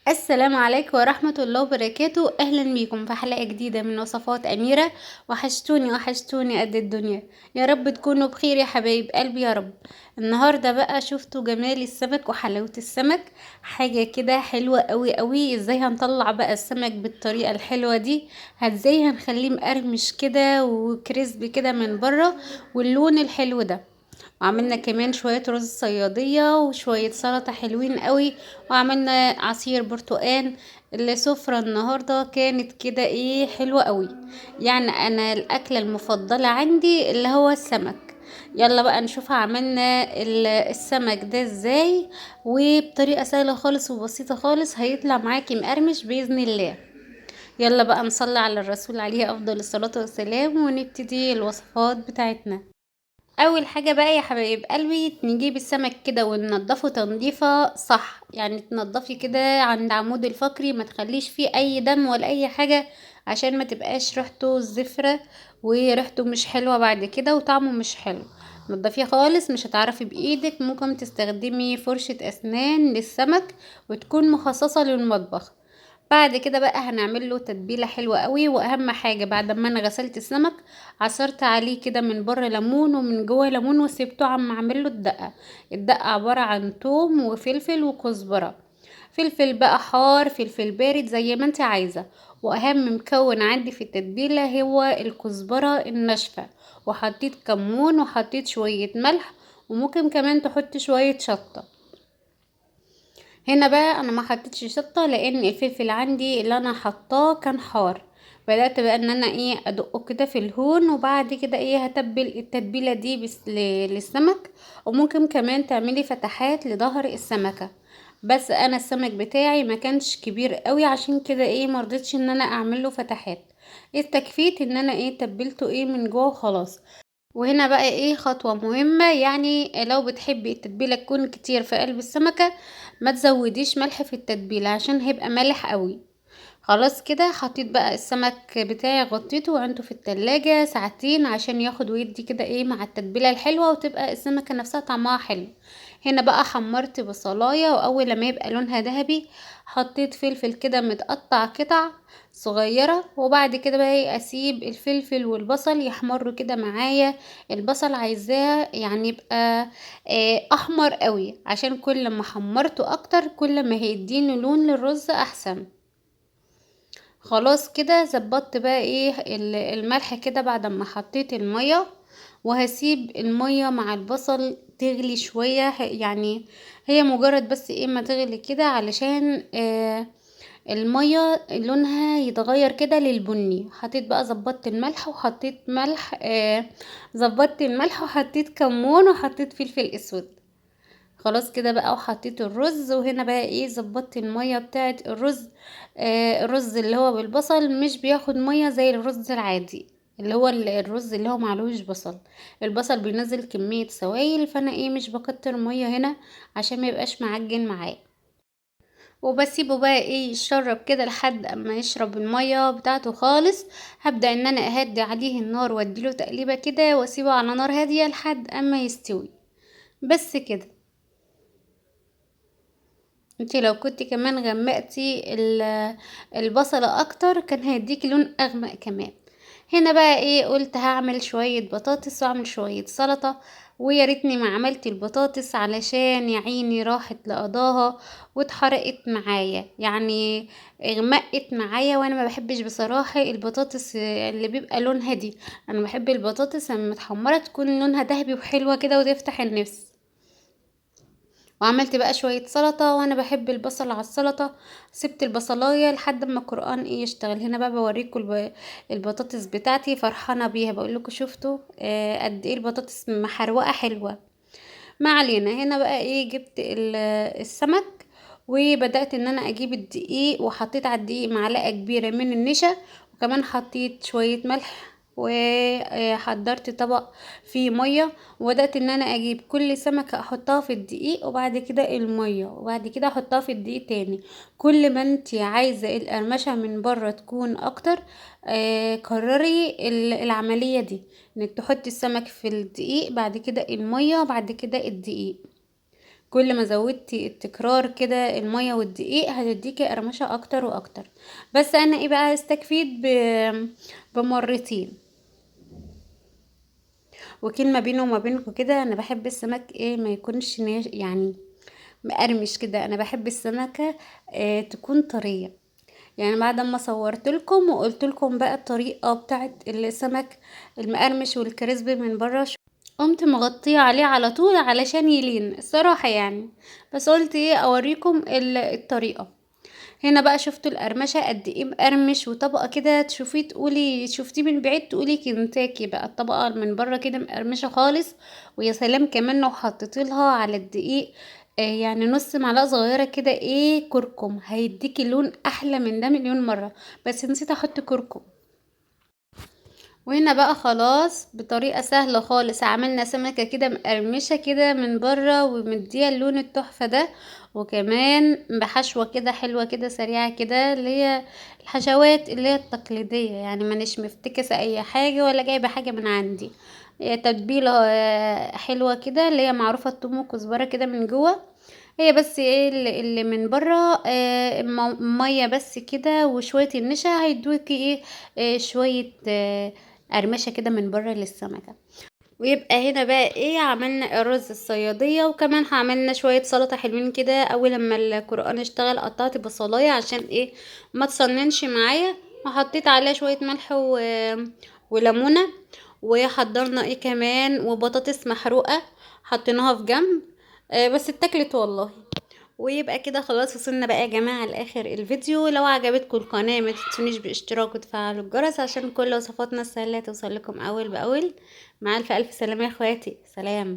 السلام عليكم ورحمة الله وبركاته. أهلا بيكم في حلقة جديدة من وصفات أميرة. وحشتوني وحشتوني قد الدنيا، يا رب تكونوا بخير يا حبايب قلبي يا رب. النهاردة بقى شفتوا جمال السمك وحلاوة السمك، حاجة كده حلوة قوي قوي. ازاي هنطلع بقى السمك بالطريقة الحلوة دي، ازاي هنخليه مقرمش كده وكريسبي كده من بره واللون الحلو ده. وعملنا كمان شوية رز صيادية وشوية سلطة حلوين قوي، وعملنا عصير برتقان. السفرة النهاردة كانت كده ايه حلوة قوي، يعني انا الاكلة المفضلة عندي اللي هو السمك. يلا بقى نشوف عملنا السمك ده ازاي، وبطريقة سهلة خالص وبسيطة خالص هيطلع معاكي مقرمش بإذن الله. يلا بقى نصلي على الرسول عليه افضل الصلاة والسلام ونبتدي الوصفات بتاعتنا. اول حاجة بقى يا حبايب قلبي نجيب السمك كده وننضفه تنظيفه صح، يعني تنضفي كده عند عمود الفقري، ما تخليش فيه اي دم ولا اي حاجة عشان ما تبقاش ريحته زفره وريحته مش حلوة بعد كده وطعمه مش حلو. نضفيه خالص، مش هتعرفي بايدك، ممكن تستخدمي فرشه اسنان للسمك وتكون مخصصة للمطبخ. بعد كده بقى هنعمل له تتبيله حلوة قوي، واهم حاجة بعد ما انا غسلت السمك عصرت عليه كده من بره ليمون ومن جوه ليمون وسيبته عم اعمل له الدقة. الدقة عبارة عن توم وفلفل وكزبره، فلفل بقى حار فلفل بارد زي ما انت عايزه. واهم مكون عندي في التتبيله هو الكزبره الناشفه، وحطيت كمون وحطيت شوية ملح، وممكن كمان تحطي شوية شطه. هنا بقى انا ما حطيتش شطه لان الفلفل عندي اللي انا حطاه كان حار. بدات بقى ان انا ايه ادقه كده في الهون، وبعد كده ايه هتبل التتبيله دي بس للسمك. وممكن كمان تعملي فتحات لظهر السمكة، بس انا السمك بتاعي ما كانش كبير قوي عشان كده ايه مرضتش ان انا اعمل له فتحات، استكفيت ان انا ايه تبلته ايه من جوه وخلاص. وهنا بقى ايه خطوة مهمة، يعني لو بتحبي التتبيلة تكون كتير في قلب السمكة ما تزوديش ملح في التتبيلة عشان هيبقى مالح قوي. خلاص كده حطيت بقى السمك بتاعي، غطيته وعنده في التلاجة ساعتين عشان ياخد ويدي كده ايه مع التتبيلة الحلوة، وتبقى السمكة نفسها طعمها حلو. هنا بقى حمرت بصلاية، واول لما يبقى لونها ذهبي حطيت فلفل كده متقطع قطع صغيرة، وبعد كده بقى ايه اسيب الفلفل والبصل يحمروا كده معايا. البصل عايزاه يعني يبقى احمر قوي، عشان كل ما حمرته اكتر كل ما هيديني لون للرز احسن. خلاص كده ظبطت بقى ايه الملح كده بعد ما حطيت المية، وهسيب المية مع البصل تغلي شوية، يعني هي مجرد بس ايه ما تغلي كده علشان المية لونها يتغير كده للبني. حطيت بقى ظبطت الملح وحطيت ملح، ظبطت الملح وحطيت كمون وحطيت فلفل اسود. خلاص كده بقى وحطيت الرز. وهنا بقى ايه ظبطت المية بتاعه الرز. الرز اللي هو بالبصل مش بياخد مية زي الرز العادي اللي هو الرز اللي هو معلوش بصل، البصل بينزل كمية سوائل، فانا ايه مش بكتر مية هنا عشان ما يبقاش معجن معايا. وبسيبه بقى ايه يشرب كده لحد اما يشرب المية بتاعته خالص. هبدأ ان انا اهدي عليه النار واديله تقليبة كده واسيبه على نار هادية لحد اما يستوي. بس كده. انتي لو كنت كمان غمقتي البصلة اكتر كان هيديكي لون اغمق كمان. هنا بقى ايه قلت هعمل شوية بطاطس واعمل شوية سلطة، ويا ريتني ما عملت البطاطس علشان يا عيني راحت لقضاها واتحرقت معايا، يعني اغمقت معايا. وانا ما بحبش بصراحة البطاطس اللي بيبقى لونها دي، انا بحب البطاطس لما متحمرة تكون لونها ذهبي وحلوة كده وتفتح النفس. وعملت بقى شوية سلطة، وانا بحب البصل على السلطة، سبت البصلاية لحد ما القرآن ايه يشتغل. هنا بقى بوريكم البطاطس بتاعتي فرحانة بيها، بقول لكم شفتوا قد ايه البطاطس محروقة حلوة. ما علينا. هنا بقى ايه جبت السمك وبدأت ان انا اجيب الدقيق، وحطيت على الدقيق معلقة كبيرة من النشا، وكمان حطيت شوية ملح، وحضرت طبق فيه مية، وبدأت ان انا اجيب كل سمكة احطها في الدقيق وبعد كده المية وبعد كده احطها في الدقيق تاني. كل ما انتي عايزة القرمشة من بره تكون اكتر، كرري العملية دي، انك تحطي السمك في الدقيق بعد كده المية بعد كده الدقيق. كل ما زودتي التكرار كده المية والدقيق هتديكي قرمشه اكتر واكتر. بس انا ايه بقى استكفيت بمرتين. وكلمه بيني وما بينكم كده، انا بحب السمك ايه ما يكونش يعني مقرمش كده، انا بحب السمكة تكون طرية. يعني بعد ما صورت لكم وقلت لكم بقى الطريقة بتاعه السمك المقرمش والكريسبي من بره، قمت مغطيه عليه على طول علشان يلين الصراحة يعني، بس قلت ايه اوريكم الطريقة. هنا بقى شفتوا القرمشه قد ايه مقرمش، وطبقه كده تشوفيه تقولي شفتيه من بعيد تقولي كنتاكي بقى، الطبقة من بره كده مقرمشه خالص. ويا سلام كمان لو حطيتي لها على الدقيق يعني نص معلقه صغيرة كده ايه كركم، هيديكي لون احلى من ده مليون مرة، بس نسيت احط كركم. وهنا بقى خلاص بطريقة سهلة خالص عملنا سمكة كده مقرمشه كده من بره ومديها اللون التحفة ده، وكمان بحشوه كده حلوة كده سريعة كده، اللي هي الحشوات اللي هي التقليدية، يعني مانيش مفتكسه اي حاجة ولا جايبه حاجة من عندي، هي تتبيله حلوة كده اللي هي معروفة، الثوم والكزبره كده من جوه، هي بس ايه اللي من بره مية بس كده وشوية النشا هيدوكي ايه شوية قرمشه كده من بره للسمكه. ويبقى هنا بقى ايه عملنا الرز الصياديه، وكمان عملنا شوية سلطة حلوين كده. اول لما القران اشتغل قطعت بصلايه عشان ايه ما تصننش معايا، وحطيت عليها شوية ملح وليمونه، وحضرنا ايه كمان وبطاطس محروقة حطيناها في جنب، بس اتاكلت والله. ويبقى كده خلاص وصلنا بقى يا جماعة لاخر الفيديو. لو عجبتكم القناة ما تنسونيش باشتراك وتفعلوا الجرس عشان كل وصفاتنا السهلة توصل لكم اول باول. مع الف الف سلامه يا اخواتي، سلام.